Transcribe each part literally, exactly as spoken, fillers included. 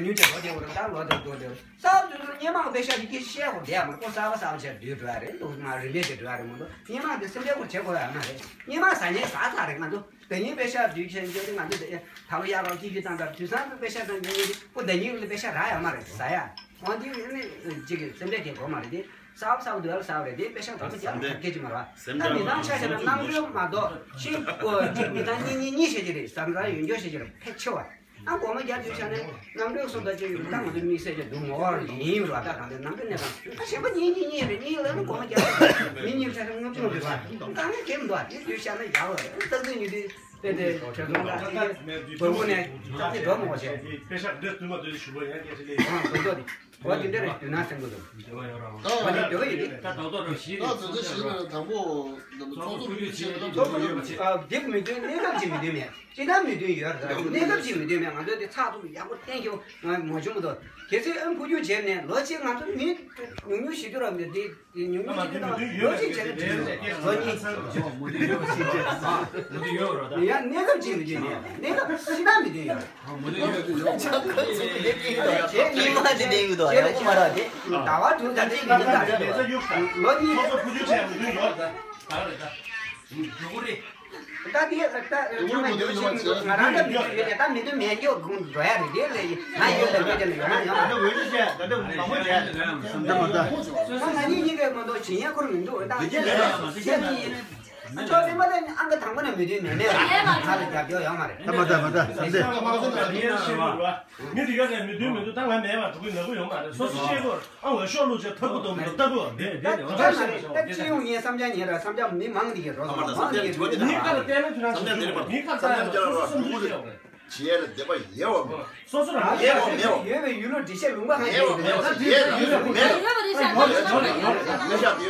ཡུན་ཅིག་ལོ་དེ་བར་ད་ལོ་དེ་འགྲོ་དེ་བར་གསར་དུ་སྔོན་མ་གི་པེ་ཤ་དེ་སྐད་ཆ་བཤད་དགོས་བསྡད་ཡ་མ་རེད། ཁོ་གསར་པ་གསར་པ་བྱས་སྡོད་འགྲོ་ཡ་རེད། ལོ་མ་རིམ་པས་དེ་འགྲོ་ཡ་རེད་མ་གཏོགས། སྔོན་མ་དེ་སེམས་ཁྲལ་ཁོ་བྱེད་དགོས་ཡ་མ་རེད། སྔོན་མ་ཟ་ཉལ་ཟ་ཚར་རེད། ང་ཚོ་ཟླ་ཉིན་པེ་ཤ་དུས་ཆེན་བརྗོད་དེ་ང་ཚོ་དེ་ད་ལོ་ཡག་རོགས་སྐྱིད་སྐྱིད་བཏང་ཚར། དུས་སང་དུ་པེ་ཤ་བཏང་རྒྱུ་ཡིན་དེ་ཁོ་ཟླ་ཉིན་ལ་པེ་ཤ་རག་ཡ་མ་རེད། ཟ་ཡ་འོན་ཏེ་ནི་གཅིག་གི་སེམས་ཁྲལ་དེ་དགོས་མ་རེད། དེ་གསར་པ་གསར་པ་འདུག་ཡ་ལ་གསར་པ་རེད། དེ་པེ་ཤ་དགོས་མ་རྒྱག་ཐབས་སྐད་ཅིག་མ་རེད་བ། ད་མི་ཚང་ཆ་བཞག་ན་གནམ་གྲུ་མ་གཏོགས་ཤིང་སྐོར་གཅིག་མི་ཚང་གཉིས་གཉིས་གཉིས་བྱེད་ཀྱི་རེད། ཟ་འདྲ་ཡོད་འགྱོ་བྱེད་ཀྱི་རེད། ཕལ་ཆེ་བ། ཨ་སྒོར་མོ་བརྒྱབ་དུས་ཆ་ནས་གནམ་གྲུ་སོང་ད་ཅིག་ཡོད་ད་ང་ཚོ་དམིགས་བསལ་གྱི་འདུག་ངོ་བར་ཡིན་ཡོད་ར། ད་གང་དེ་ནམ་གྲུ་གནས་སྟངས་ཨ་གཞན་པ་གཉིས་གཉིས་གཉིས་རེད། གཉིས་ལ་ནི་སྒོར་མོ་བརྒྱབ་མི་གཉིས་ཆ་ནས་ལྔ་བཅུ་ང་འདུག་ར། དཀའ་ངལ་གང་ཡང་མི་འདུག་ཨ། དེ་དུས་ཤ་ན་ཡག་རེད། སྟག་རྩེ་ཉི་དུས་དཔེ་དེ་གྲོས་ཚོང་ད་དེ་བོད་པོ་ནས་ད་དེ་འགྲོ་མི་དགོས་བྱས། པེ་ཤ་འདི་བསྟུད་མ་འདི་ཞུ་བ་ཡང་སྐད་ཆ་ལས། ཨ་བོད་པོ་དེ། འོ་དེ་འདྲ་རེད། དུས་ནང་སེམས་ཁུར་དང་། འོ་དེ་འདོད་ཡིན། ད་རྡོག་རྡོག་རེད་ཞིག་ད་དུས་ཚོད་ཞིག་ནས་དང་པོ་ཚོགས་གཙོ་ཕུད་རྒྱུ་བྱས་ན་ཚོགས་གཙོ་ཕུད་རྒྱུ་བྱས། ཨ་དེབ་མི་འདོན། གནས་སྐབས་ཀྱི་མི་འདོན་མེད། སྤྱི་བཏང་མི་འདོན་ཡོད་རེད། གནས་སྐབས་ཀྱི་མི་འདོན་མེད། ང་ཚོས་དེ་ཚགས་ཚུད་ཡག་པོ་གཏན་འཁྱོངས་མ་བྱུང་མ་གཏོགས། གལ་སྲིད་ཨ་ཕུད་རྒྱུ་བྱས་ནས་ལོ་གཅིག་ང་ཚོ་མི་ཉུང་ཉུང་ཞིག་ཏུ་ར་མི་དེ་ཉུང་ཉུང་ཞིག་ཏུ་ར་ལོ་གཅིག་བྱས་ན་ལོ་གཉིས། ཡང་གནས་སྐབས་ཀྱི་མི་འདོན་མེད། གནས་སྐབས་སྤྱི་བཏང་མི་འདོན་ཡོད་རེད། ཉི་མ་དེ་ནས་ཡོད་དོ་ཡང་མ་ར་དེ། ཟླ་བ་དྲུག་ཟླ་གཅིག་གི་ཉིན་ལྟར་ལོ་གཉིས། ད་དེ་ད་ང་རང་ད་མི་དུ་ཡོད་ད་མི་དུ་མེད་རྒྱུ་ང་ཡོད་ལ་ཡོད་ཀྱང་ཡོད་ན་ཡོད་མ་རེད། ང་གཉིས་གཉིས་ཀའི་མ་གཏོགས་བྱེད་ཡས་ཁོ་རང་མི་འདུག་ད་དེ་ལས་ཡང་མ་ཟེར་ཡ་ཡིན། ཨ་ཅོ་ཚེ་མ་ལ་ཨང་ཀི་དང་པོ་ནས་མི་མཐུན་མེད་མེད་ལ་ང་ལ་རྒྱབ་སྐྱོར་ཡོད་མ་རེད། ད་མ་ད་མ་ད་སམ་སྟེ། མི་དེ་ག་ནས་མི་མཐུན་མི་འདུག་ད་ང་མེད་པ་འགྲོ་གི་ནག་པོ་ཡོང་མ་རེད། སོ་སོ་ཤེས་དགོས། ཨ་འོས་ཤོག་བླུགས་བྱས་ཐབས་ཀུ་གཏོང་མི་འདུག་ལྟ་བུ་འདི་འདི་ད་ད་ད་སྤྱི་ཡོངས་ཡིན་བསམ་འཆར་ཉེ་ར་བསམ་འཆར་མི་མང་འདི་གི་རོ་མང་འདི་གི་མི་ཁ་ལ་བལྟས་ན་ཁྱོད་རང་ཚོ་མི་ཁ་ལ་བལྟས་ན་སོ་སོ་སོ་སོ་འདུས་བྱས་ཡོང་རེད། བྱེད་ཡས་ལ་འདོད་པ་ཡོད་བ་མེད་བ། སོ་སོ་རང་ཡོད་བ་མེད་བ། ཡོད་པའི་ཡུལ་ལུགས་འགྲེལ་བཤད་ལུང་པ་ཧ་ཡོད་བ་མེད་བ། ཡོད་བ་མེད་བ། ཡོད་པ་རེད་ཤག་ཡོད་བ་རེད་ཤག་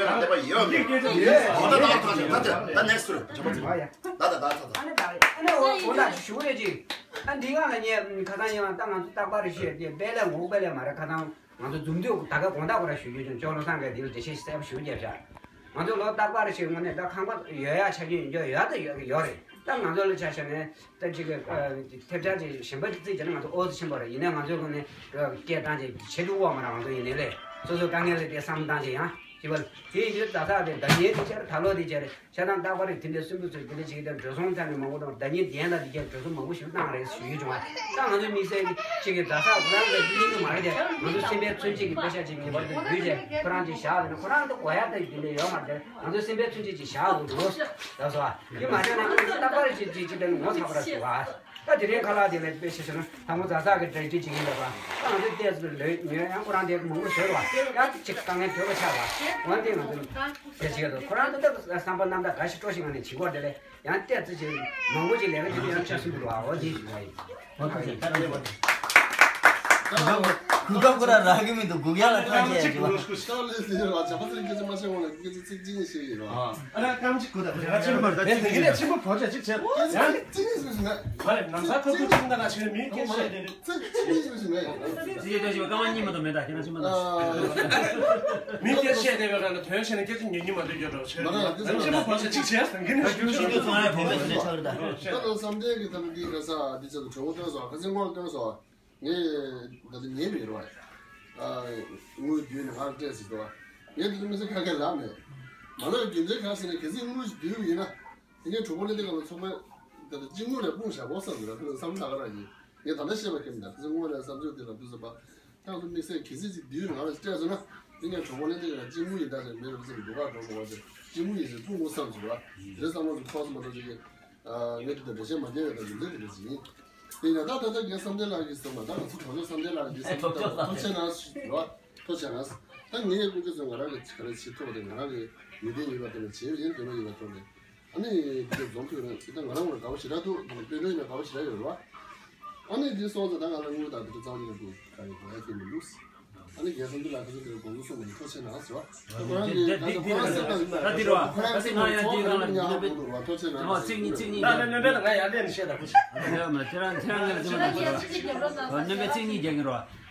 ཡོད་བ་རེད་ཤག་ད་ད་ད་ད་ད་ནེགསི་ཊི་རེད། ད་ད་ད་ད་ཨ་ནི་ད་ཨ་ནི་འོ་འོ་ད་ཞུ་རེ་ཅིག་ཨ་འདི་ག་ལ་ཉེ་ཁ་སང་ཉེ་བ་ད་ང་ཚོ་རྟག་པར་ཞུས་ཏེ་དཔེ་ལས་ངོ་དཔེ་ལས་མ་རེད། ཁ་སང་ང་ཚོ་འཛོམས་འདུས་ད་ག་དགོང་དག་ཁོ་ར་ཞུ་རྒྱུ་ཅུང་ཅོག་ལོ་སང་ག་འདི་ལ་འགྲེལ་བཤད་གསལ་པོ་ཞུ་རྒྱབ་ཤག་ང་ཚོ་ལོ་རྟག་པར་ཞིག་ངོ་ནས་ད་ཁང་པ་ཡོད་ཡ་ཆ་རྐྱེན་ཡོད་ཡོད་ད་ཡོད་ཡོད་རེད། ད་ང་ཚོ་ལ་ཆ་བཞག་ནས་ད་ཅིག་གི་ཐེབས་ཆག་ཅིག་གཞན་པ་ཅིག་བརྩིས་བྱས་ན་ང་ཚོ་ཨོ་ཙི་ཆེན་པོ་རེད། ཡིན་ནའི་ང་ཚོའི་ངོས་ནས་སྐད་བཏང་ཅིག་བྱེད་ཐུབ་ཡོད་མ་རེད། ང་ཚོ་ཡིན་ནའི་ལས་སོ་སོའི་དཀའ་ངལ་ལ་དེ་བསམ་བཏང་ཅིག་ཡང་ཅིག་བ་དེ་ཡིན་དུས་ད་ཐག་དེ་ཟླ་ཉིན་དེ་ཆར་ད་ལོ་དེ་ཆར་ཆ་ཚང་རྟག་པར་དེ་འདྲའི་སུན་པོ་ཚོས་དེ་འདྲ་བྱེད་ཀྱི་འགྲོ་སོང་ཙང་ནས་མང་པོ་དང་ཟླ་ཉིན་བདུན་ལ་དེ་གའི་འགྲོ་སོང་མང་པོ་ཞིག་བཏང་རེད་ཞུ་ཡི་བྱུང་བ། ད་ང་ཚོའི་དམིགས་བསལ་གྱི་ཅིག་གི་རྡ་ས་ཁོ་རང་ལ་གླིང་གི་མ་རེད་དེ། ང་ཚོ་སེམས་པའི་མཚོན་བྱེད་ཀྱི་དཔེ་ཤ་ཅིག་ངེས་པར་དུ་འབུལ་བྱས་ཁོ་རང་ཅིག་བཞག་ལ་ནི་ཁོ་རང་ད་གོ་ཡ་ད་དེ་འདྲ་ཡོད་མ་རེད་དེ། ང་ཚོའི་སེམས་པའི་མཚོན་བྱེད་ཅིག་བཞག་དགོས་འདུག་ལབ་སོང་། དེ་མ་བྱས་ན་ང་ཚོ་རྟག་པར་ཅིག་ཅིག་ཅིག་དེ་ནི་ངོ་ཚ་པོ་ར་ཞུ་བ། ད་དེ་རིང་ཁ་ལག་དེ་ལ་དཔེ་ཤ་ཞུ་ན་དང་པོ་རྡ་ས་གི་འབྲེལ་འདྲིས་ཅིག་ཡིན་པ། ད་ང་ཚོའི་ལྟས་ཚུལ་ལོས་ཉོས་ཡང་ཁོ་རང་དེ་མང་པོ་ཟོས་བ། ཡང་ཅིག་དཀའ་ངལ་དོད་པ་ཆགས་བ། འོན་ཏེ་ང་ཚོ་དེ་བྱེད་དོ་ཁོ་རང་ཚོ་ད་བསམ་པ་རྣམ་དག་འགའ་ཞིག་སྤྲོ་ཞིག་ངང་ནས་བྱེད་སྒོ་དེ་ལས། ཡང་བལྟས་ཚེ་ཅིག་མང་པོ་ཅིག་ལས་ཀ་ཅིག་ཡང་བྱ་སྲིད་འདུག་ཨ། འོ་དེ་ཞུ་བ་ཡིན། གུ་ག་གུ་ར་རག་གི་མི་འདུག་གུ་ཡ་ལ་ཐང་ཆད་ཅིག་བ། ཤ་ལེ་ཟེར་བ་བྱ་བ་ཚེ་རིང་སྐད་ཆ་མ་བཤད་འོང་ལ་སྐད་ཆ་ཚིག་གཅིག་གཉིས་བཤད་ཡིན་རོ། ཨ་ལ་རྐང་གཅིག་གུ་དང་ཁ་ཆེན་པར་ད་ཚིག་གཉིས་ལས་ཆེན་པོ་བོ་ཆ་གཅིག་བྱས། ཚིག་གཅིག་གཉིས་ཟེར་ཟིན་ན། མ་རེད་ནམ་ས་ཁ་ཁུ་ཆིང་ད་ན་ཆེན་མི་སྐད་ཆ་བཤད་དེ་རེད། ཚིག་གཅིག་གཉིས་ཟེར་ཟིན་ན། ཚིག་གཅིག་ལྟ་ཞིག་བ་སྐར་མ་གཉིས་མ་གཏོགས་མེད་ད་ཁྱེད་རང་ཤི་མ་ད། མི་སྐད་ཆ་བཤད་བསྡད་པའི་སྒང་ལ་དོན་བཤད་ན་སྐད་ཆ་ཉན་གྱི་མ་འདུག་རྒྱུ་འགྲོ་ཆེ། མ་རེད་ད་ཆེན་པོ་བོ་ཆ་གཅིག་བྱས་ཟིན་གི་ནས་ཞུ་ཞུ་རྒྱུ་ཚོ་ང་བོད་པའི་ཟིན་ན་ཆགས་རེད་ད། ད་ལོ་བསམ་གཏན་གྱི་ཐ་ན་འདི་ག་ས་འདི་ཚོ་གྲོགས་པོ་སྟོན་སོང་ཁ་སང་ངོ་ལ་སྟོན་སོང་། ངས་ད་ལྟ་ཉལ་བའི་རོ། ཨ། ངུ་བསྡུས་ནས་ང་ལ་སྤྲད་ཟེར་འདུག་ངས་དེ་ཚོ་མི་ཚེ་ཁ་ཁ་ལབ་མེད། མ་ལོས་རྒྱུ་མཚན་གང་ཟེར་ན་གལ་སྲིད་ངུ་ཞིག་བསྡུས་པ་ཡིན་ན། དེ་ངས་གྲོགས་པོ་ལ་དེ་ག་ལ་ཚོགས་པ་ད་ལྟ་གཅིག་ངུ་ལས་སྤུངས་བཞག་གོ་བསམ་འདུག་ར། དེ་ཚོ་བསམ་ཐག་ར་ཡིན། ངས་ད་ལྟ་བཤད་པ་ཁྱེད་མི་འདྲ། དེ་ཚོ་ངུ་ལས་བསམ་ཚུལ་དེ་ལ་དུས་ཚོད་པ། ཁྱེད་ཚོ་དམིགས་བསལ་གལ་སྲིད་ཅིག་བསྡུས་ང་ལ་སྤྲད་སོང་ན། དེ་ངས་གྲོགས་པོ་ལ་དེ་ག་ལ་གཅིག་ངུ་ཡིན་ད་ཟེར་མེད་རེད་བསམ་འདུག་ག་གྲོགས་པོ་བ་ཚོས་གཅིག་ངུ་ཡིན་ཟེར་སྤུངས་གོ་བསམ་འདུག་ར། དེ་བསམ་བློ་ཚོ་ཁོག་སོང་མ་གཏོགས་ཅིག་གི། ངས་དེ་དང་འགྲེལ་བཤད་མ་རྒྱག་ཡོད་དང་ཡིན་འདུག་དེ་འདྲ་ཞིག་ཡིན། དེ་ཡིན་ན་ད་ད་ལྟ་ངའི་བསམ་གཏན་ལགས་ཀྱིས་གསུངས་པ་ད་ང་ཚོ་གྲོགས་ཚོ་བསམ་གཏན་ལགས་ཀྱིས་བསམ་གཏན་ཐུགས་རྗེ་གནང་ཟེར་བ། ཐུགས་རྗེ་གནང་ཟེར། ད་ངའི་སྐུ་མཁྱེན་ཚོས་ང་རང་གི་ག་རེ་བྱེད་ཐུབ་པ་དེ་ང་རང་གི་ཡོན་ཏན་ཡོད་པ་དེ་ལ་བྱེད་ཡིན་འདོད་པ་ཡོད་པ་ཐོག་ནས་ཨ་ནི་འདི་འདྲ་འཛོམས་ཐུབ་ན་ད་ང་རང་ངོ་དགའ་པོ་ཞེ་དྲག་འདུག་དཔལ་སྒྲོན་ཡིན་ན་དགའ་པོ་ཞེ་དྲག་ཡོད་རེད་བ། ཨ་ནི་འདི་སོང་ཙང་ད་ང་ལ་དངུལ་དང་འདི་འདྲ་རྩ་བ་ཉིད་ནས་འདུག་ག་རེ་གོ་ཡ་སྐྱེ་མི་འདུག་ཨ་ནི་རྒྱལ་སྲས་འདི་ལ་ཁ་སང་དེར་དགོངས་ཚུལ་གསུངས་པ་ནི་ཐུགས་རྗེ་གནང་ཟེར་བ། ཁོ་རང་གིས་ད་ལྟ་ཁོ་རང་སེམས་ནང་ད་འདི་རེད་བ། ཁོ་རང་སེམས་ནང་ཚོགས་ཁ་རེ་མི་ཉག་པོ་འདུག་བ། ཐུགས་རྗེ་གནང་། ཚིག་གཉིས་ཚིག་གཉིས་ད་ལྟ་སྣོན་པ་ལ་ང་ཡར་ལེན་བཤད་ད་ཁུ་ཆེ། ཡོད་མ་ཁྱེད་རང་ཁྱེད་རང་ངས་ལ་ཚིག་མ་ཐུབ་ར། སྣོན་པའི་ཚིག་གཉིས་རྒྱག་གི་རེད་བ།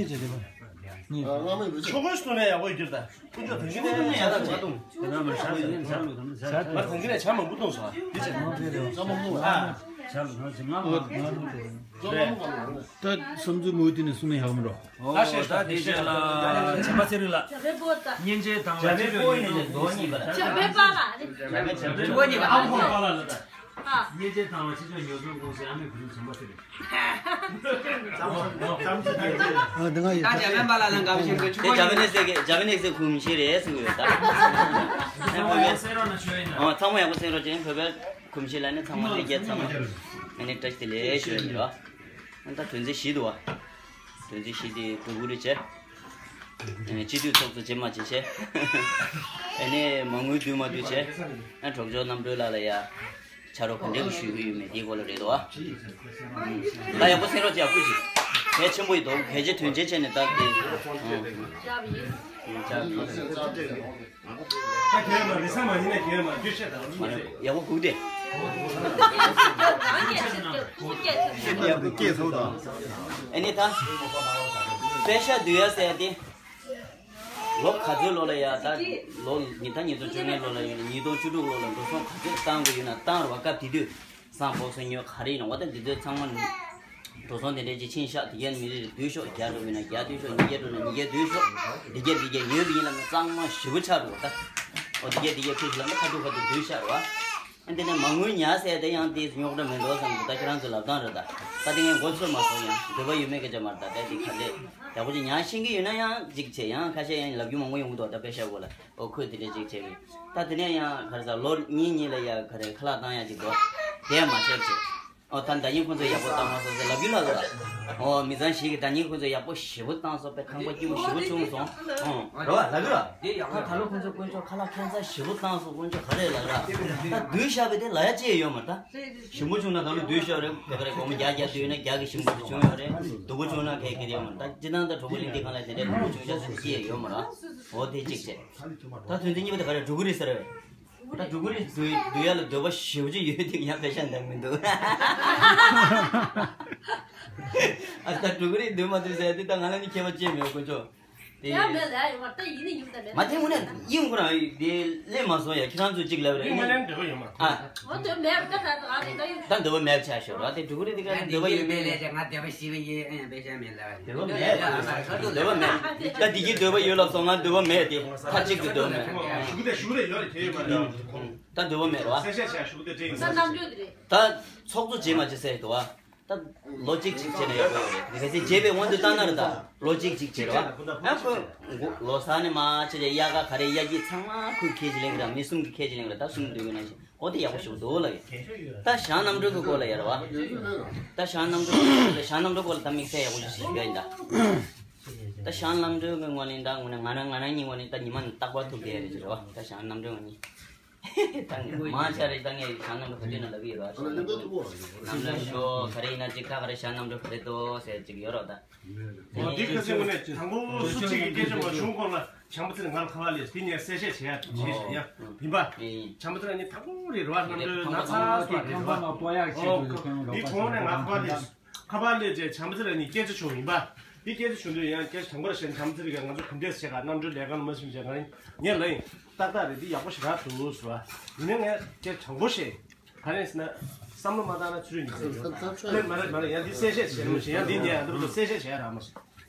གཉིས་བྱས་དེ་པ། གཉིས། ཆོ་གོས་སུ་ནས་ཡག་པོ་ཡོད་རྒྱུར་ད། ཁོ་ཚོ་དོན་གྱི་ནས་ཡག་ད་ཆ་དུང་། ང་དོན་གྱི་ནས་ཆ་མང་པོ་གཏོང་སོང་། དེ་བྱས། ང་མང་པོ་གཏོང་སོང་། ཨ། ཆ་ལ་ང་ང་ང་ད་བསམ་ཚུལ་མུ་དེ་ནས་གསུང་ན་ཡག་མི་འགྲོ། ད་ཤེས་ད་དེ་བྱས་ལ་བྱམས་པ་ཚེ་རིང་ལགས། བྱམས་པའི་པོ་ད། སྙིང་རྗེ་དང་བ་ཆེ་བའི་ཡོད་དོ་མདོ་གཉིས་པ་ལ། བྱམས་པའི་པ་ལ། བྱམས་པའི་པོ་གཉིས་པ་ཨ་ཁོ་པ་ལ་ལ་ད། སྙིང་རྗེ་དང་བ་ཆེ་བའི་ཡོད་དོ་ཁོང་སེ་ཨ་མའི་བུ་བྱམས་པ་ཚེ་རིང་། ཨ་འདི་ང་ཡིན། ད་བྱམས་པའི་པ་ལ་ལ་འགའ་བཞིན་དུ་ཆུ་དེ་བོ་ཇ་པ་ནེ་སི་གི་ཇ་པ་ནེ་སི་གི་གོམས་གཤིས་རེད་གསུངས་ཡོད་ད། ཚང་མ་ཡག་སེ་རོགས་ན་ཆོས་ཡིན་ན། ཨོ་ཚང་མ་ཡག་པོ་སེ་རོགས་ཅན་བོད་པའི་གོམས་གཤིས་ལ་ནི་ཚང་མ་ལས་རྒྱལ་ཚང་མ་ཨ་ནི་བཀྲ་ཤིས་བདེ་ལེགས་ཞུ་ཡ་ཡིན་རོ། ཨ་ད་དོན་ཚན་བཞི་འདུག་བ། དོན་ཚན་བཞི་དེ་སྒྲུབ་ཁུལ་རེ་བྱས། སྤྱི་འཐུས་ཚོགས་གཙོ་རྗེས་མ་བྱེད་བྱས། ཨ་ནི་མ་དངུལ་བསྡུ་མ་བསྡུ་བྱས། ཨ་གྲོགས་མཆོག་རྣམ་གྲོལ་ལགས་ལ་ཡ། ཕྱག་རོགས་ག་འདྲས་ཀྱི་ཞུ་གི་ཡོད་མེད་དེའི་སྐོར་ལ་རེད་དོ། ད་ཡག་པོ་གསན་རོགས་བྱེད་ཡ་སྐུ་མཁྱེན། གལ་ཆེན་པོ་ཡིན་དོ། གལ་ཆེ་དོན་ཆེན་བྱས་ནས་ད་དེ། ད་གལ་མ་རེད་ས་མ་ཡིན་ན་གལ་མ་རྒྱུ་ཆད་དང་མི་ཡག་པོ་སྒུག་སྟེ། ཡག་པོ་སྐད་ཚོགས་དང་། ཨ་ནི་ད། པེ་ཤག་བསྡུ་ཡ་ཟེར་ཡ་དེ། ལོ་ག་ཚོད་ལོ་ལ་ཡ་ད་ལོ་ཉིས་ད་ཉིས་སྟོང་བཅོ་ལྔའི་ལོ་ལ་ཡོད་ན་ཉིས་སྟོང་བཅུ་དྲུག་ལོ་ལ་འགྲོ་སོང་ག་ཚོད་བཏང་དགོས་ཡོད་ན་བཏང་རོགས་སྐབས་དེ་དུས་སང་ཕོགས་སོང་ཉོ་ག་རེ་ཡིན་ན་འོ་ད་འདི་ཚོའི་ཚང་མ་ནི་འགྲོ་སོང་དེ་འདྲས་ཅིག་ཕྱིན་ཤག་དེ་གས་མི་རེ་རེ་བསྡུས་ཤོག་བརྒྱ་འགྲོ་བས་ན་བརྒྱ་བསྡུས་ཤོག་ཉིས་བརྒྱ་འགྲོ་ན་ཉིས་བརྒྱ་བསྡུས་ཤོག་འདི་གས་འདི་གས་ཉོས་པ་ཡིན་ལབ་ན་གཙང་མ་ཞེ་པོ་ཆགས་འགྲོ་ད། འོ་འདི་གས་འདི་གས་ཕྱིན་ཤག་ལབ་ན་ཁ་ཐུག་ཁ་ཐུག་བསྡུས་ཤག་རོ། ཨ་འདི་ནས་མ་དངུལ་ཉར་ཟེར་དེ་ཡང་དེ་རྙོག་དྲ་མི་འགྲོ་བསམ་འདུག་ད་ཁྱེད་རང་ཚོའི་ལབ་སྟངས་རེད་ད། ད་དེ་ངས་མགོ་ཚོས་མ་སོང་ཡང་འདོད་པ་ཡོད་མེད་སྐད་ཆ་མ་རེད་ད། ད་དེ་ག་འདྲས་ཡག་པོ་ཅིག་ཉར་ཤེས་ཀྱི་ཡོད་ན་ཡང་ཅིག་བྱས་ཡང་ཁ་ཤས་ཡང་ལབ་རྒྱུ་མང་པོ་ཡོང་གི་འདུག་ད་པེ་ཤག་སྐོར་ལ་ཨོ་ཁོས་དེ་འདྲས་ཅིག་བྱས་པས་ད་དེ་ནས་ཡང་ག་རེ་ཟ་ལོ་གཉིས་གཉིས་ལ་ཡ་ག་རེ་ཁ་ལག་བཏང་ཡ་ཅིག་འདུག་དེ་ཡང་མ་བྱས་བྱས། ཨོ་ད་ཟླ་ཉིན་ཁོང་ཚོས་ཡག་པོ་བཏང་མ་སོང་ཟེར་ལབ་རྒྱུ་ལ་ལ། ཨོ་མི་ཚང་ཞིག་གིས་ཟླ་ཉིན་ཁོང་ཚོས་ཡག་པོ་ཞེ་པོ་བཏང་སོང་པས་ཁང་པ་སྐྱིད་པོ་ཞེ་པོ་བྱུང་སོང་། ཨོ་རེད་བ་ལབ་རྒྱུ་ལ། དེ་ཡག་པོ་ད་ལོ་ཁོང་ཚོས་དཀོན་མཆོག་ཁ་ལག་ཁྱད་མཚར་ཞེ་པོ་བཏང་སོང་དཀོན་མཆོག་ག་རེ་ལབ་ར། བསྡུས་བཞག་པས་དེ་ལ་ཡ་ཅི་ཡང་ཡོད་མ་རེད་ད། ཞིམ་པོ་བྱུང་ན་ད་ལོ་བསྡུས་ཤོག་རེད་ག་རེ་སྒོར་མོ་བརྒྱ་བརྒྱ་བསྡུས་ན་བརྒྱ་གི་ཞིམ་པོ་བྱུང་ཡོད་རེད། སྡུག་པོ་བྱུང་ན་གས་གས་ཡོད་མ་རེད་ད། སྤྱིར་བཏང་ད་གྲོགས་པོ་གླིང་འདི་གང་ལ་དེ་འདྲའི་སྡུག་པོ་བྱུང་ཤག་ཟེར་ཅི་ཡང་ཡོད་མ་རེད། འོ་དེ་གཅིག་བྱས། ད་དོན་ཚན་གཉིས་པ་དེ་ག་རེ་སྒྲུབ་ཀྱི་རེད་ཟེར་བས། ད་སྒྲུབ་ཀྱི་རེད་བསྡུ་བསྡུ་ཡ་ལ་འདོད་པ་ཞེ་པོ་ཅིག་ཡོད་དེ་ཡང་པེ་ཤ་འདང་མི་འདུག་ཨ་ད་སྒྲུབ་ཀྱི་རེད་བསྡུ་མ་ཐུབ་ཟེར་དེ་ད་ང་ལ་ནི་ཁྱད་པར་ཅི་ཡང་མེད་དཀོན་མཆོག་དེ་ཡ་མེད་ལ་ཡོང་བ་ད་ཡིན་ནི་ཡིན་ད་མེད། མ་ཐེངས་མུ་ནས་ཡིན་ཁོ་རང་དེ་ལས་མ་སོང་ཡ་ཁྱེད་རང་ཚོ་གཅིག་ལབ་རེད་ཡིན་མ་ནས་འདོད་པ་ཡོད་མ། ཨ། འོ་འདོད་མེད་པ་ད་ད་ད་ད་ཡོད། ད་འདོད་པ་མེད་ཆ་ཤོར་བ་དེ་སྒྲུབ་ཀྱི་རེད་དེ་ག་རེ་འདོད་པ་ཡོད་མེད་ལས་ང་འདོད་པ་ཞིག་ཡིན་ཨེ་པེ་ཤ་མེད་ལ། འདོད་པ་མེད། ད་དེ་གི་འདོད་པ་ཡོད་ལབ་སོང་ང་འདོད་པ་མེད་དེ་ད་གཅིག་ཏུ་འདོད་མེད། ཞུ་གི་དེ་ཞུ་གི་རེད་ཡོད་རེད་དེ་ཡོད་མ་རེད། ད་འདོད་པ་མེད་རེད་བ། གསལ་བཤད་བྱས་ཞུ་གི་དེ་དྲན་ཡིན། ད་ཚོགས་གཙོ་རྗེས་མ་ཅི་ཟེར་འདུག་བ། ད་ལོ་གཅིག་གཅིག་བྱས་ན་ཡག་པོ་ཡོད་རེད། གལ་སྲིད་རྗེས་པའི་དབང་དུ་བཏང་ན་རེད་ད་ལོ་གཅིག་གཅིག་བྱས་རེད་བ། ཨ་ཁོས་ལོ་གསར་ནས་མ་བྱས་ཏེ་དབྱར་ཁ་ག་རེ་དབྱར་སྐྱིད་ཚང་མ་ཁོས་ཁྱེར་གྱི་ལེན་གི་ར་མི་གསུམ་གྱིས་ཁྱེར་གྱི་ལེན་གི་ར་ད་གསུམ་འདུག་གི་ན་ཞིག་ཨོ་དེ་ཡག་པོ་ཞིག་འདུག་ལ་ཡིན། ད་ཞང་རྣམ་གྲོལ་གྱི་སྐོར་ལ་ཡར་བ། ད་ཞང་རྣམ་གྲོལ་གྱི་སྐོར་ལ་ཞང་རྣམ་གྲོལ་སྐོར་ལ་ད་དམིགས་བསལ་ཡག་པོ་ཞིག་ཞུ་རྒྱུ་ཡིན་ད། ད་ཞང་རྣམ་གྲོལ་གྱི་ངོས་ནས་ད་ངོས་ནས་ང་རང་ང་རང་གཉིས་ངོས་ནས་ད་ཉི་མ་རྟག་པར་ཐུག་བསྡད་ཡོད་རེད་བ། ད་ཞང་རྣམ་གྲོལ་ངོས་ནས། ད་ངས་མང་ཆེ་རེད། ད་ངས་ཞང་རྣམ་གྲོལ་ག་དུས་ན་ལབ་ཀྱི་ཡོད་རེད་བ། ཞང་རྣམ་གྲོལ་ནམ་ལ་ཤོག་ག་རེ་ཡིན་ན་ཅིག་ད་ག་རེ་ཞང་རྣམ་གྲོལ་ག་རེ་འདུག་ཟེར་ཅིག་ཡོད་རེད་ད། འོ་འདི་ཁ་སང་ངོས་ནས་དང་པོ་སུ་གཅིག་གིས་སྐད་ཆ་མ་བྱུང་གོང་ལ་བྱམས་པ་ཚེ་རིང་ང་ལ་ཁ་པར་སླེབས། དེ་ངས་གསལ་བཤད་བྱས་ཡ་བྱས་ཤག་ཡ། ཡིན་པ། བྱམས་པ་ཚེ་རིང་ནི་དང་པོ་རེད་རེད་བ། རྣམ་གྲོལ་ན་ཚ་སོ་རེད་རེད་བ། འོ་འདི་གོང་ནས་ང་ཁ་པར་སླེབས། ཁ་པར་སླེབས་རྗེས་བྱམས་པ་ཚེ་རིང་ནི་སྐད་ཆ་བྱུང་ཡིན་པ། འདི་སྐད་ཆ་བྱུང་དུས་ཡང་སྐད་ཆ་དང་པོ་ར་བཤད་ན་བྱམས་པ་ཚེ་རིང་གིས་ང་ཚོ་གུང་སྟེགས་བྱེད་ག་རྣམ་གྲོལ་ལས་ཁང་ལ་མ་ཕྱིན་བྱས་ང་རང་ངས་ལབ་ཡིན། ཏག་ཏག་རེད། འདི་ཡག་པོ་ཞེ་དྲག་འདུག་ཟེར་བ། ཡིན་ན་ངས་སྐད་ཆ་དང་པོ་བཤད། ག་རེ་ཟེར་ན། བསམ་བློ་མ་བཏང་ན་ཚུལ་ཁྲིམས་ཉིན་མཚན་ཡོད། ལེ་མ་རེད་མ་རེད། ཡང་འདི་གསལ་བཤད་བྱས་ན་མ་ཤེས། ཡང་འདི་ནས་ཡང་འདི་ཚོ་གསལ་བཤད་བྱས་རག་མ་ཤེས།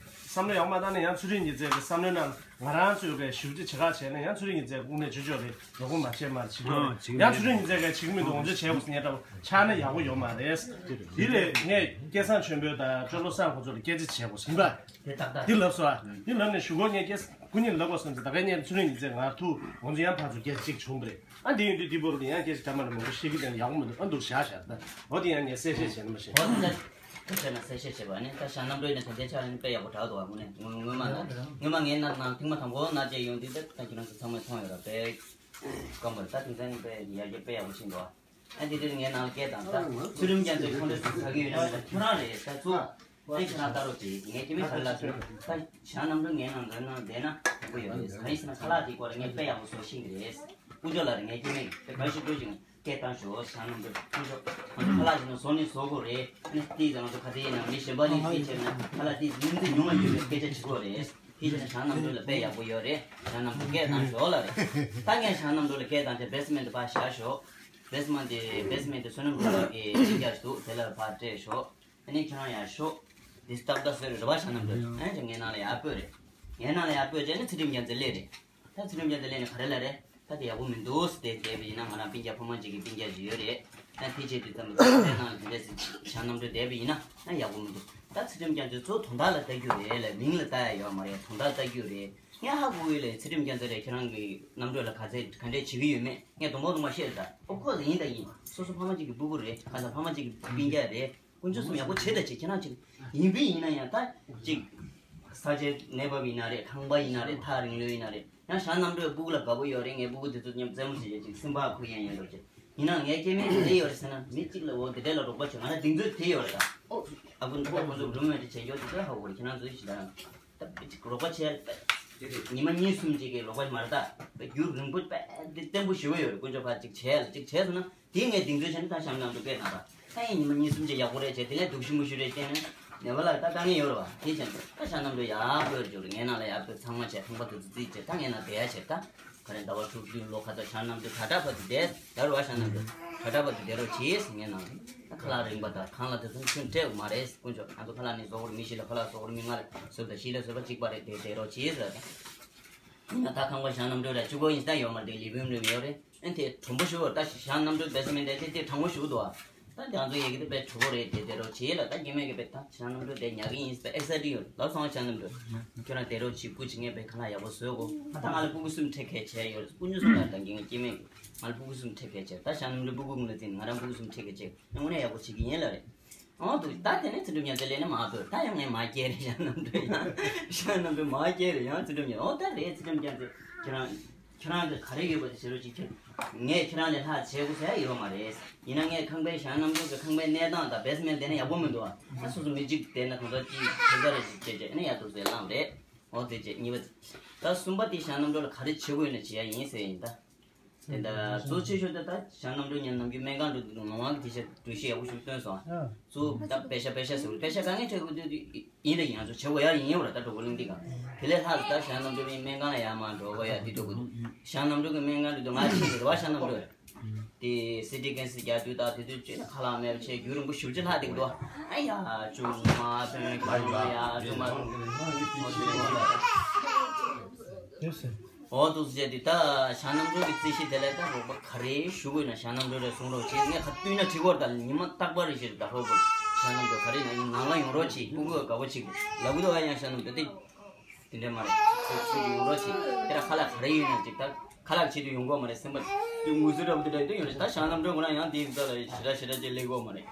བསམ་བློ་ཡག་མ་བཏང་ན་ཡང་ཚུལ་ཁྲིམས་ཉིན་མཚན་གྱི་བསམ་བློའི་ནང་ང་རང་ཚོས་པའི་ཞུ་རྒྱུ་བྱེད་ཁག་བྱས་ན་ཡང་ཚུལ་ཁྲིམས་ཉིན་མཚན་དངོས་གནས་ཆོས་ཕྱོགས་རེད། རོགས་པ་མ་བྱས་མ་བྱེད་ཀྱི་རེད། ཡང་ཚུལ་ཁྲིམས་ཉིན་མཚན་གྱིས་བྱེད་ཀྱི་མི་འདུག་འོང་ཚོད་བྱས་པ་ཟེར་ཉན་འདྲ་པོ་ཆགས་ན་ཡག་པོ་ཡོད་མ་རེད། འདི་ལས་ངས་སྐལ་བཟང་ཆོས་འཕེལ་དང་ཅོ་ལོ་བསམ་ཁོང་ཚོ་ལ་སྐད་ཆ་བྱས་པ་ཡིན་པ། དེ་ཏག་ཏག་འདི་ལབ་སོང་ཨ། འདི་ལབ་ནས་ཞུ་སྒོ་ངས་སྐད་སྐུ་ཉིད་ལབ་དགོས་བསམ་ཚེ་ད་གའི་ཉིན་ཚུལ་ཁྲིམས་ཉིན་མཚན་ང་ཐུག་འོང་ཚོད་ཡང་ཕར་ཚུར་སྐད་ཆ་གཅིག་བྱུང་བ་རེད། ཨ་འདི་ཡིན་དུས་འདི་བོར་ལ་ཡང་སྐད་ཆ་འདྲ་མ་འདྲ་མང་པོ་བཤད་ཀྱི་དེ་ཡག་པོ་མི་འདུག་ཨ་འདུག་བཞག་བཞག་ད། འོ་དེ་ཡང་ངས་གསལ་བཤད་བྱས་ན་མ་ཤེས། འོ་ད་ད་བྱས་ན་གསལ་བཤད་བྱས་པ་ནི་ད་ཞང་རྣམ་གྲོལ་ནས་ད་ལྟའི་ཆར་ནི་དཔེ་ཡག་པོ་དྲག་འདུག་ཨ་དངོས་གནས་སྔོན་སྔོན་མ་ན་སྔོན་མ་ངའི་ན་ནང་ཐེངས་མ་དང་པོ་ན་བཅས་ཡོང་དུས་ད་ད་ཁྱེད་རང་ཚོ་ཚང་མས་མཐོང་ཡོད་ར། དཔེ་སྐམ་པར་ད་དེང་སང་ནི་དཔེ་ཡར་རྒྱས་དཔེ་ཡག་པོ་ཕྱིན་འདུག་ཨ་འདི་དུས་ངའི་ནང་ལ་སྐད་བཏང་ད་ཚུལ་ཁྲིམས་རྒྱ་མཚོས་ཁོང་ཚོས་ཟ་གི་ཡོད་ན་ཁྱོད་རང་རེད་ད་ཚུ། ཨེ་ཁྱེད་རང་ལྟ་རོགས་གྱིས། ངས་ཁྱེད་མི་ག་རེ་ལབ་ཟེར་ན། ད་ཞང་རྣམ་གྲོལ་ངའི་ནང་འཛུལ་གནང་བསྡད་ན་ཡག་པོ་ཡོད་རེད། གང་ཡིན་ཟེར་ན་ཁ་ལག་དེའི་སྐོར་ངས་དཔེ་ཡག་པོ་བཟོ་ཤེས་ཀྱི་རེད། དཀོན་མཆོག་ལགས་རེད། ངས་ཁྱེད་མི་དཔེ་ག་ཞིག་སྤྲོད་ཅིང་སྐད་བཏང་ཞོག་ཞང་རྣམ་གྲོལ་དཀོན་མཆོག་ང་ཚོ་ཁ་ལག་ཞིག་ནང་བཟོ་ནི་བཟོ་དགོས་རེད། ཨ་ནི་ཏིས་ང་ཚོ་ཁ་ཏིའི་ནང་མི་གཞན་པ་ནི་ཏིས་བྱས་ན་ཁ་ལག་ཏིས་ཉིན་ཏིས་ཉུང་བ་ཡོད་པའི་སྐད་ཆ་བྱེད་དགོས་རེད། ཏིས་བྱས་ན་ཞང་རྣམ་གྲོལ་ལ་དཔེ་ཡག་པོ་ཡོད་རེད། ཞང་རྣམ་གྲོལ་སྐད་བཏང་ཞོག་ལ་རེད། ད་ངས་ཞང་རྣམ་གྲོལ་ལ་སྐད་བཏང་བྱས་བེ་སི་མེན་ཊི་ཕར་བཞག་ཞོག་བེ་སི་མེན་ཊི་བེ་སི་མེན་ཊི་བསོད་ནམས་གྲུབ་ལགས་ཀྱི་སྤུན་ཀྱག་ཞིག་འདུག་དེ་ལ་ཕར་སྤྲད་ཞོག་ཨ་ནི་ཁྱེད་རང་ཡར་ཤོག་འདི་སྟབས་ད་བཟོས་རེད་བ་ཞང་རྣམ་གྲོལ། ཨ་ནི་ངའི་ནང་ལ་ཡར་སྤོས་རེད། ངའི་ནང་ལ་ཡར་སྤོས་བྱས་ནས་ཚུལ་ཁྲིམས་རྒྱ་མཚོ་སླེབས་རེད། ད་ཚུལ་ཁྲིམས་རྒྱ་མཚོ་སླེབས་ནས་ག་རེ་ལབ་རེད། ད་དེ་ཡག་པོ་མི་འདུག་ཟེར་དེ་བསྡད་པ་ཡིན་ན་ང་རང་སྤུན་ཀྱག་ཕ་མ་གཅིག་གི་སྤུན་ཀྱག་ཅིག་ཡོད་རེད། ད་དེ་བྱས་དུས་ཙམ་པ་དེ་ནང་ལ་དེ་འདྲས་ཞང་རྣམ་གྲོལ་བསྡད་པ་ཡིན་ན་ད་ཡག་པོ་མི་འདུག་ད་ཚུལ་ཁྲིམས་རྒྱ་མཚོ་ཚོ་དོན་དག་ལ་ལྟ་རྒྱུ་རེད་ལ་མིང་ལ་ལྟ་ཡ་ཡོད་མ་རེད། དོན་དག་ལ་ལྟ་རྒྱུ་རེད། ངས་ཧ་གོ་གི་ལ་ཚུལ་ཁྲིམས་རྒྱ་མཚོ་རེད། ཁྱེད་རང་གི་རྣམ་གྲོལ་ལ་ག་ཚད་ག་འདྲས་བྱེད་ཀྱི་ཡོད་མེད་ངས་དང་པོ་དང་པོ་ཤེས་རེད་ད། ཨོ་ཁོ་ལ་ཡིན་ད་ཡིན། སོ་སོ་ཕ་མ་གཅིག་གི་སྤུ་གུ་རེད། གང་ལྟར་ཕ་མ་གཅིག་གི་སྤུན་ཀྱག་རེད། དཀོན་མཆོག་གསུམ་ཡག་པོ་བྱེད་ད་བྱེད། ཁྱེད་རང་ཅིག་ཡིན་པས་ཡིན་ན་ཡང་ད་ཅིག་ས་ཆའི་གནས་བབ་ཡིན་ན་རེད། ཁང་པ་ཡིན་ན་རེད། ཐག་རིང་ལོས་ཡིན་ན་རེད། ཡང་ཞང་རྣམ་གྲོལ་སྤུ་གུ་ལ་དགའ་པོ་ཡོད་རེད། ངའི་སྤུ་གུ་དེ་ཚོ་མཉམ་རྩེད་མོ་བྱེད་ཡས་ཅིག་སེམས་པ་ཁུག་ཡས་ཡོད་རེད་ཅིག་ཡིན་ནའང་ངའི་སྐྱེ་དམན་དེ་ཡོད་རེད་ཟེར་ན་མི་གཅིག་ལ་འོ་དེ་འདྲས་ལ་རོགས་པ་བྱེད། ང་ལ་གདེང་ཚོད་དེ་ཡོད་རེད་ད། ཨ་ཁུ་ཁོ་ཁོ་ཚོ་རུམ་མེ་ཏི་བྱེད་རྒྱུ་དེ་ཚོ་ཧ་གོ་རེད། ཁྱེད་རང་ཚོའི་ཞིག་ད་ད་རོགས་པ་བྱས་ད་ཉི་མ་གཉིས་གསུམ་ཅིག་གི་རོགས་པ་མ་རེད་ད། རྒྱུ་རིང་པོ་དཔེ་དེ་བརྟན་པོ་ཞེ་པོ་ཡོད་རེད། དཀོན་མཆོག་ཕར་ཅིག་བྱས་ལ་ཅིག་བྱས་སོང་ན། དེ་ངས་གདེང་ཚོད་བྱས་ན་ད་ཞང་རྣམ་གྲོལ་སྐད་བཏང་པ། ད་ཡིན་ཉི་མ་གཉིས་གསུམ་ཅིག་ཡག་པོ་རེད་བྱས་དེ་ནས་སྡུག་ཤི་མུ་ཤི་རེད་བལྟས་ན་ནད་པ་ལ་ད་དཀའ་ངལ་ཡོད་རེད་བ། དེ་བྱས་ན་ད་ཞང་རྣམ་གྲོལ་ཡག་པོ་ཡོད་རེད་ཅོ་རེད། ངའི་ནང་ལ་ཡག་པོ་ཚང་མ་བྱས་ཁང་པ་དེ་ཚོ་རྩིས་བྱས་ད་ངའི་ནང་བསྡད་ཡ་བྱས་ད། ག་རེ་ཟླ་བ་དྲུག་བདུན་ལོ་ཁ་ཐོག་ཞང་རྣམ་གྲོལ་དྲ་གྲགས་བར་དུ་བསྡད་ཡ་རེད་བ། ཞང་རྣམ་གྲོལ་དྲ་གྲགས་བར་དུ་བསྡད་རོགས་གྱིས་ངའི་ནང་ལ། ད་ཁ་ལག་རིང་པ་དང་ཁང་གླ་དེ་ཚོ་ཁྱོན་སྤྲད་དགོས་མ་རེད་དཀོན་མཆོག་ང་ཚོ་ཁ་ལག་ནི་བཟོ་དགོས་རེད། མི་བཞི་ལ་ཁ་ལག་བཟོ་དགོས་རེད། མི་ལྔ་ལ་བཟོས་པ་དང་བཞི་ལ་བཟོས་པ་གཅིག་པ་རེད། དེ་བསྡད་རོགས་གྱིས་ཟེར་ད། ཡིན་ན་ད་ཁང་པ་ཞང་རྣམ་གྲོལ་ར་གཅིག་པོ་ཡིན་ད་ཡོད་མ་རེད། དེ་ལི་བུམ་རེ་མི་ཡོད་རེད། ཨ་དེ་དྲོན་པོ་ཞུ་བར་ད་ཞང་རྣམ་གྲོལ་བེ་སི་མེན་ཊི་དེ་དེ་དྲང་པོ་ཞུ་འདུག་ཨ། ད་རྒྱ་མཚོ་ཡི་གེ་དེ་དཔེ་དྲོ་པོ་རེད། དེ་དེ་རོགས་བྱེད་ལ་ད་རྒྱ་མེད་གི་དཔེ་ད་ཞང་རྣམ་གྲོལ་དེ་ཉག་གི་ཡིན་ཟེར་ཨེག་སའི་ཊི་ཌི་ཡོད་ལབ་སོང་། ཞང་རྣམ་གྲོལ་ཁྱོད་རང་དེ་རོགས་བྱེད་སྐུ་བྱེད་ངས་དཔེ་ཁ་ལག་ཡག་པོ་བཟོས་གོ། ད་ང་ལ་སྤུ་གུ་གསུམ་ཁྲིད་གལ་ཆེ་ཡོད་རེད། སྤུ་གུ་གསུམ་ལ་ད་རྒྱ་མཚོ་སྐྱེ་མེད་གི་ང་ལ་སྤུ་གུ་གསུམ་ཁྲིད་གལ་ཆེ། ད་ཞང་རྣམ་གྲོལ་སྤུ་གུ་ཀུན་ལ་བརྩིས་ནས་ང་རང་སྤུ་གུ་གསུམ་ཁྲིད་གལ་ཆེ་ང་དངོས་གནས་ཡག་པོ་བྱེད་ཀྱི་ཡིན་ལ་རེད། ཨོ་འདུག་ད་དེ་ནས་ཚུལ་ཁྲིམས་རྒྱ་མཚོ་སླེབས་ནས་མར་སྤོས། ད་ཡང་ངས་མར་སྐྱེལ་རེད། ཞང་རྣམ་གྲོལ་ཡང་ཞང་རྣམ་གྲོལ་མར་སྐྱེལ་རེད། ཡང་ཚུལ་ཁྲིམས་རྒྱ་མཚོ་ཨོ་ད་རེད། ཚུལ་ཁྲིམས་རྒྱ་མཚོ་ཁྱེད་རང་ཁྱེད་རང་གི་ག་རེ་ཡོད་པ་དེ་བྱེད་རོགས་གྱིས། ཁྱེད་ངས་ཁྱེད་རང་ལས་ལྷག་བྱེད་དགོས་ས་ཡོད་མ་རེད། ཡིན་ན་ངས་ཁང་པའི་ཞང་རྣམ་གྲོལ་གྱི་ཁང་པའི་གནས་སྟངས་དང་བེ་སི་མེན་ཊི་དེ་ནས་ཡག་པོ་མི་འདུག་ཨ། ཨ་སོ་སོ་མི་གཅིག་བསྡད་ན་གང་ལྟར་ཅིག་དེ་འདྲ་རེད་ཅིག་བྱས་བྱས་ཨ་ནི་ཡག་འདུག་ཟེར་བླངས་རེད། ཨོ་དེ་བྱས་གཉིས་པ། ད་གསུམ་པ་དེ་ཞང་རྣམ་གྲོལ་ལ་ག་རེ་བྱེད་དགོས་ཡོད་ན་བྱེད་ཡ་ཡིན་ཟེར་ཡིན་ད། དེ་ལྟར་གཙོ་ཆེ་ཤོས་དེ་ད་ཞང་རྣམ་གྲོལ་ཉིན་ནམ་རྒྱུན་སྨན་ཁང་འགྲོ་དུས་ངག་དབང་གིས་དེ་ཤ་འགྲུལ་བཞུད་ཡག་པོ་ཞིག་བཏོན་སོང་། གཙོ་ད་པེ་ཤ་པེ་ཤ་ཟེར་བ་པེ་ཤ་དཀའ་ངལ་འཕྲད་དགོས་དུས་ཡིན་རེད། ང་ཚོ་བྱེད་དགོས་ཡ་ཡིན་ཡོད་རེད། ད་གྲོགས་པོ་གླིང་འདི་ག་དེ་ལས་ལྷག་ད་ཞང་རྣམ་གྲོལ་གྱི་སྨན་ཁང་ལ་ཡར་མར་འགྲོ་དགོས་ཡ་དེ་འགྲོ་དགོས་འདུག་ཞང་རྣམ་གྲོལ་གྱི་སྨན་ཁང་འགྲོ་དུས་ང་ཕྱིན་རེད་བ། ཞང་རྣམ་གྲོལ་དེ་སི་ཊི་སྐེན་སི་རྒྱག་དུས་ད་དེ་དུས་ཅིག་ན་ཁ་ལག་མེད་པ་བྱས་རྒྱུན་རིང་པོ་ཞེ་པོ་ཅིག་ལྷག་བསྡད་ཀྱི་འདུག་ཨ་ཡ་ཅུང་མ་ཐོན་ཁྱོད་ཡ་ཅུང་མ་ཐོན། ཨོ་འདུག་ཟེར་དུས་ད་ཞང་རྣམ་གྲོལ་གྱི་རྩིས་གཞི་དེ་ལས་ད་རོགས་པ་ག་རེ་ཞུ་དགོས་ན་ཞང་རྣམ་གྲོལ་རེ་གསུང་རོགས་བྱེད། ངས་ཁ་བཏུད་ན་འགྲིག་གོ་ད། ཉི་མ་རྟག་པར་རེ་བཞིན་ད་ཧོ་གོ་ཞང་རྣམ་གྲོལ་ག་རེ་ཡིན་ནང་ལ་ཡོང་རོགས་བྱེད། སྤུ་གུ་དགའ་པོ་བྱེད་ལབ་གི་འདུག་ཨ་ཡང་ཞང་རྣམ་གྲོལ་དེ་དེ་འདྲ་མ་རེད། ཚུར་ཚུར་ཡོང་རོགས་བྱེད། དེ་ལ་ཁ་ལག་ག་རེ་ཡིན་ན་ཅིག་ད་ཁ་ལག་ཆེད་དུ་ཡོང་གོ་མ་རེད། སེམས་པ་ དེ་ངུ་ཟུག་འདྲ་པོ་དེ་འདྲ་དེ་ཡོད་རེད། ད་ཞང་ལམ་འགྲོ་དགོས་ན་ཡང་དེའི་རྩ་ལ་ཞེ་དྲག་ཞེ་དྲག་ཅིག་སླེབས་ཀྱི་ཡོད་མ་རེད།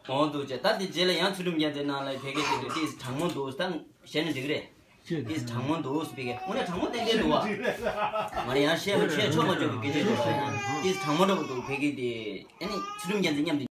འོང་འདུག་ཅེས། ད་དེ་རྗེས་ལ་ཡང་ཚུལ་ཁྲིམས་རྒྱལ་མཚན་ནང་ལ་ཕ་གི་དེ་དེ་ཏིས་དྲང་མོ་འདུག་ད་བཤད་ན་འགྲིག་གི་རེད། ཏིས་དྲང་མོ་འདུག་ཕ་གི་དངོས་གནས་དྲང་མོ་ཏན་ཏན་འདུག་བ། མ་རེད། ཡང་བཤད་པ་བཤད་ཆོག་མ་ཆོག་གི་སྐད་ཆ་འདུག་བ། ཡང་ཏིས་དྲང་མོ་འདྲ་པོ་འདུག་ཕ་གི་དེ། ཨ་ནི་ཚུལ་ཁྲིམས་རྒྱལ་མཚན་མཉམ་དུ།